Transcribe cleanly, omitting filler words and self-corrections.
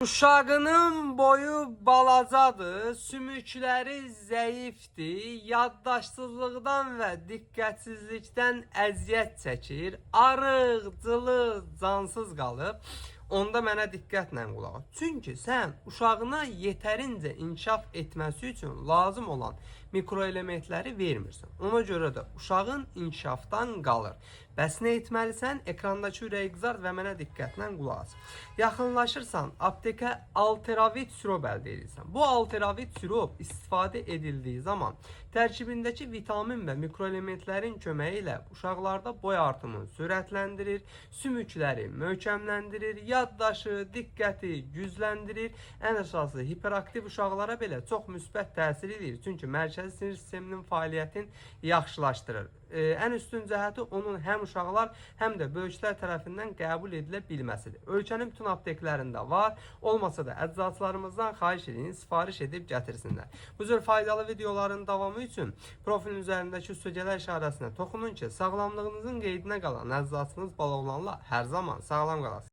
Uşağının boyu balacadır, sümükləri zəifdir, yaddaşsızlıqdan və diqqətsizlikdən əziyyət çəkir, arıq, cılız, cansız qalıb. Onda mənə diqqətlə qulaq as. Çünki sən uşağına yetərincə inkişaf etməsi üçün lazım olan mikroelementləri vermirsən. Ona görə də uşağın inkişafdan qalır. Bəs nə etməlisən? Ekrandakı ürəyi qızart və mənə diqqətlə qulaq as. Yaxınlaşırsan, aptekə Alteravit sirop əldə edirsən. Bu Alteravit sirop istifadə edildiyi zaman tərkibindəki vitamin və mikroelementlərin köməyi ilə uşaqlarda boy artımını sürətləndirir, sümükləri möhkəmləndirir, yaddaşı, diqqəti gücləndirir. Ən əsası hiperaktiv uşaqlara belə çox müsbət təsir edir. Çünki mərkəzi sinir sisteminin fəaliyyətini yaxşılaşdırır. Ən üstün cəhəti onun həm uşaqlar, həm də böyüklər tərəfindən qəbul edilə bilməsidir. Ölkənin bütün apteklərində var. Olmasa da əczaçılarımızdan xahiş edin, sifariş edib gətirsinlər. Bu cür faydalı videoların davamı üçün profilin üzərindəki üstəgələr işarəsinə toxunun ki, sağlamlığınızın qeydinə qalan əczaçınız Balaoğlanla hər zaman sağlam qalasınız.